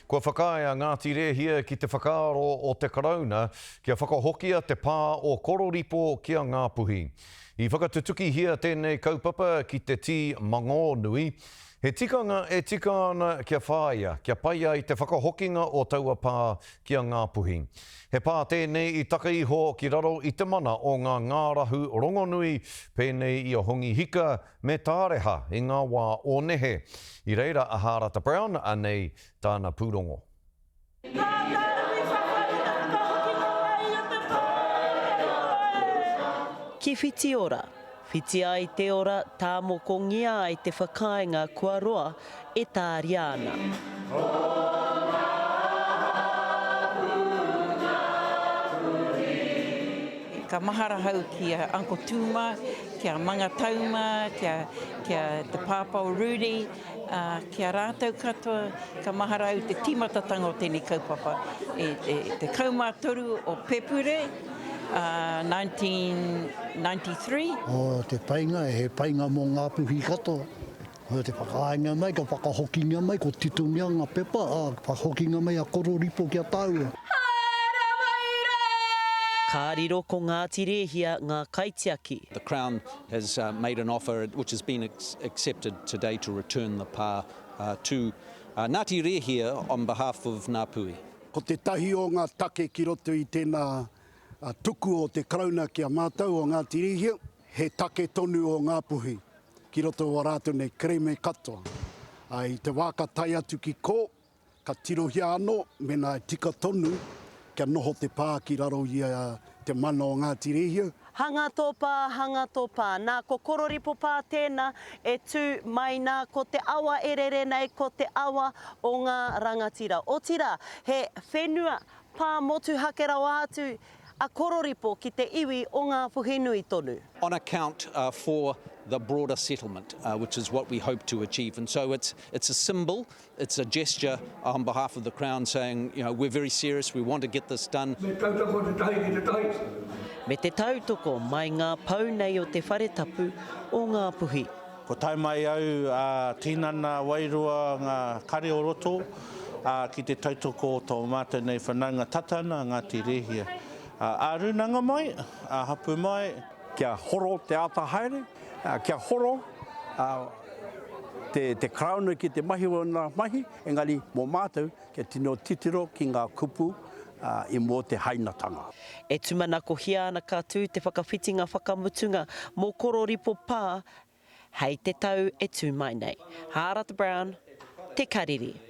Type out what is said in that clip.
Kua whakaae a Ngāti Rēhia ki te whakaaro o te Karauna kia whakahokia te pā o Kororipo ki a Ngāpuhi. I whakatutukihia tēnei kaupapa ki te tī mangōnui, he tikanga e tika ana kia whāia kia pai ai te whakahokinga o taua pā ki a Ngāpuhi. He pā tēnei i taka iho ki raro i te mana o ngā ngārahu rongonui pēnei i a Hongi Hika me Tāreha i ngā wā o nehe. I reira a Hārata Brown, anei tāna pūrongo. Tātou i whawhai i te whakahokinga mai o te pā e. Ki Whitiora, whiti ai te ora, tāmokongia ai te whakaaenga kua roa e tāria ana. Ka mahara hau ki a Uncle Tūma, ki a Manga Tauma, ki a, ki a te pāpā o Rudy, ā, ki a rātou katoa, ka mahara au te tīmatatanga o tēnei kaupapa i te 13 o Pepure, ā, 1993. O te painga, he painga mō Ngāpuhi katoa. Ko te whakaaenga mai, ka whakahokingia mai, ko titongia nga pepa, a, ka whakahokinga mai a Kororipo ki a taua. Haere mai rā! Ka riro ko Ngāti Rēhia ngā kaitiaki. The Crown has made an offer which has been accepted today to return the pā to Ngāti Rēhia on behalf of Ngāpuhi. Ko tētahi o ngā take ki roto i tēnā tuku o te Karauna ki a mātou o Ngāti Rēhia, he take tonu o Ngāpuhi ki roto o a rātou nei kerēme katoa. Ā, i te wā ka tae atu ki kō, ka tirohia anō mēnā e tika tonu kia noho te pā ki raro i a te mana o Ngāti Rēhia. Hanga tō pā, hanga tō pā. Nā, ko Kororipo pā tēnā e tū mai nā, ko te awa e rere nei, ko te awa o ngā rangatira. Otirā, he whenua pā motuhake rawa atu a Kororipo ki te iwi o Ngāpuhi nui tonu. On account for the broader settlement which is what we hope to achieve and so it's it's a symbol, it's a gesture on behalf of the Crown saying you know we're very serious, we want to get this done. Me tautoko te tahi ki te tahi. Me te tautoko mai ngā pou nei o te whare tapu o Ngāpuhi. Ko tae mai au ā tinana, wairua, ngā kare o roto, ā, ki te tautoko o tō mātou nei whanaunga tata ana, Ngāti Rēhia. Ā, ā rūnanga mai, ā hapū mai. Kia horo te āta haere, kia horo te, te Karauna ki te mahi o ana mahi, engari mō mātou, kia tino titiro ki ngā kupu i mō te hainatanga. E tumanakohia ana ka tū te whakawhitinga whakamutunga mō Kororipo Pā hei te tau e tū mai nei. Hārata Brown, Te Kariri.